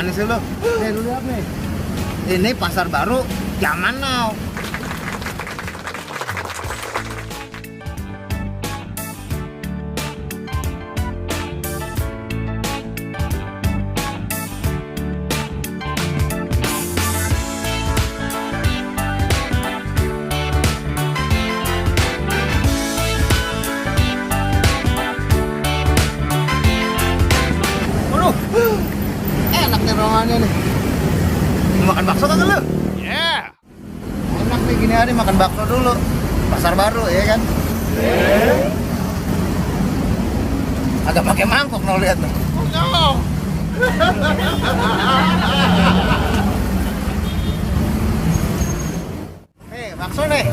Apaan sih lo? Nih lu lihat nih. Ini pasar baru Jaman now. Enak nih ruangannya nih. Mau makan bakso kagak lu? Yeah. Enak nih gini hari makan bakso dulu. Pasar baru ya kan? Agak pakai mangkok no lihat tuh. Oh no. Nih bakso nih.